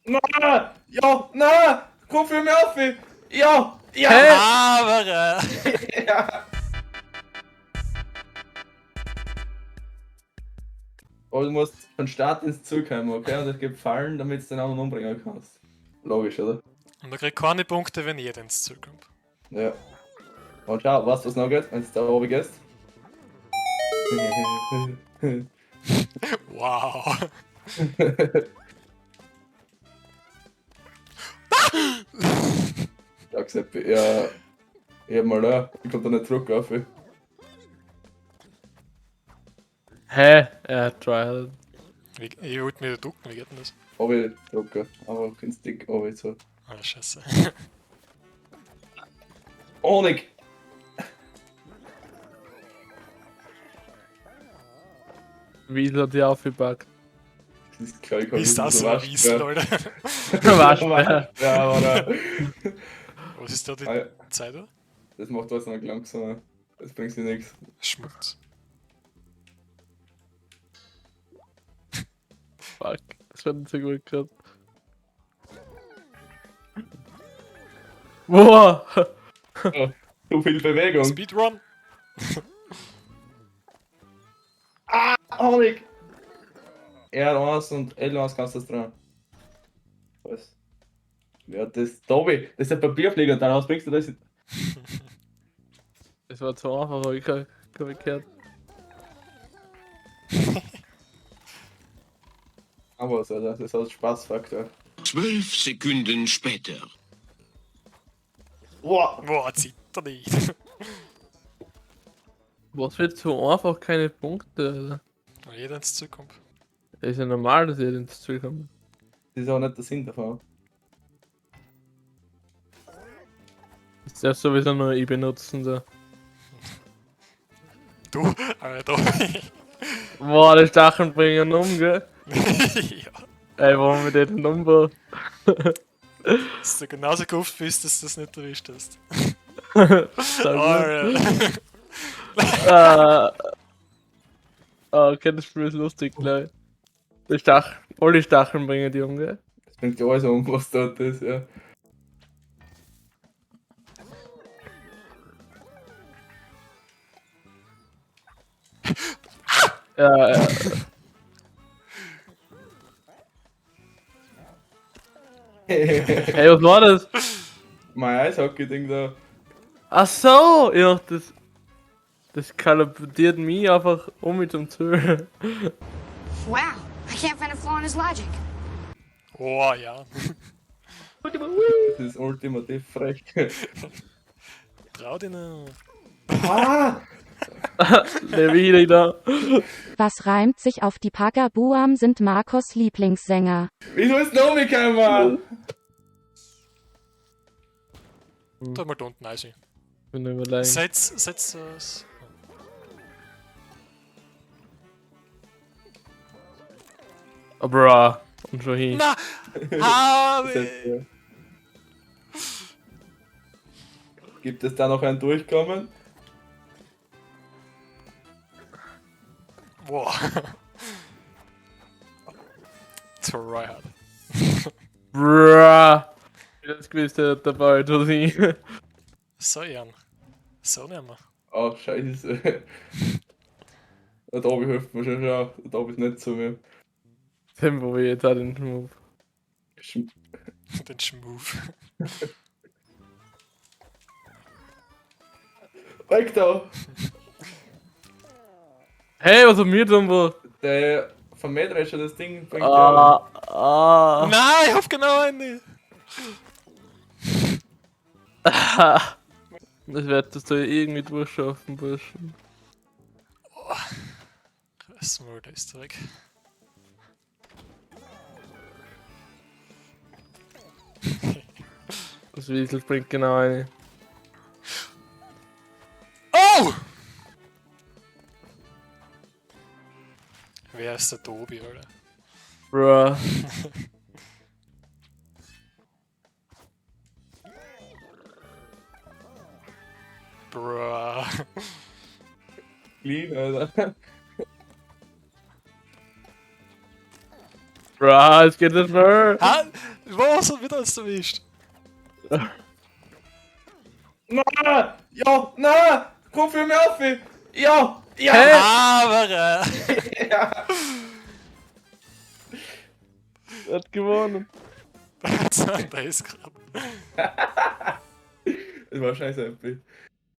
Na! Ja! Na! Komm für mich auf! Ja! Ja! Hä? Aber! Ja! Aber du musst von Start ins Ziel kommen, okay? Und es gibt Fallen, damit du den anderen umbringen kannst. Logisch, oder? Und man kriegt keine Punkte, wenn jeder ins Ziel kommt. Ja. Und schau, weißt du, was noch geht, wenn du da oben gehst? Wow. Ja, Giuseppe, ja. Ich hab mal da, ich komm da nicht zurück auf. Hä? Er hat tryhard. Ich wollte mich da ducken, wie geht denn das? Obi drucken, aber kein Stick, Obi so. Ah, scheiße. Honig! Wiesel hat die aufgepackt. Das ist klar, ich Wie ist das so ein Wiesel, Alter? Waschbär. Ja, oder? Was ist da die Ah, ja. Zeit, oder? Das macht alles noch langsamer. Das bringt sich nichts. Schmutz. Fuck. Das war nicht so gut gerade. Boah! Zu viel Bewegung. Speedrun! Honig! R1 und L1 kannst du das dran. Was? Ja, das Tobi, das ist ein Papierflieger, daraus bringst du das. Das war zu einfach, hab ich gehört. Aber so, das ist aus Spaßfaktor. 12 Sekunden später. Boah! Boah, zitter nicht. Was wird so einfach keine Punkte, Alter? Wenn jeder ins Ziel kommt. Das ist ja normal, dass ihr ins Ziel kommt. Das ist auch nicht der Sinn davon. Das darf sowieso nur ich benutzen da. Du, Alter. Boah, die Stacheln bringen um, gell? Ja. Ey, warum wir den umgebracht? Dass du genauso gehofft bist, dass du das nicht erwischt hast. Danke. Alter. Ah, ah, okay, das Spiel ist lustig, glaub ich. Die Stacheln, alle Stacheln bringen die um, gell? Das bringt ja alles um, was dort ist, ja. Ja, ja. Hey, was war das? Mein Eishockey-Ding da. Ach so, ja, das. Das katapultiert mich einfach um mit zum Ziel. Wow, I can't find a flaw in his logic. Oh ja. Das ist ultimativ frech. Trau dich nicht. Ah! Lebe ich da. Was reimt sich auf die Pagabuam sind Marcos Lieblingssänger. Wieso ist noch umgekommen? Da mal da unten rein. Bin überlegen. Setz das. Oh, bruh. Und schon hin. Na! Habe! Gibt es da noch ein Durchkommen? Boah. Tryhard. Bruh. Das gewusst, der dabei, oder hin. So, Jan. So nehmen wir. Oh, scheiße. Der Tobi hilft mir schon, schon. Der Tobi ist nicht zu mir. Tempo wie jetzt auch den Move. Den Schmuf. Weg da! Hey, was hat mir denn wohl? Der vom Mähdrescher das Ding bringt Ah, ah. Nein, ich hab genau eine. Das wird das da irgendwie durchschaffen, Burschen. Das Murder ist weg. Das Wiesel springt genau eine. Oh! Wer ist der Tobi, Alter? Bruh. Bruh. Clean, Alter. Bra, es geht nicht mehr. Hä? Was hat wieder uns erwischt? Na! Ja! Na! Komm für mich auf! Ja! Ja! Hä? Aber Ja! Er hat gewonnen. Das ist gerade. Das war scheiße, MP.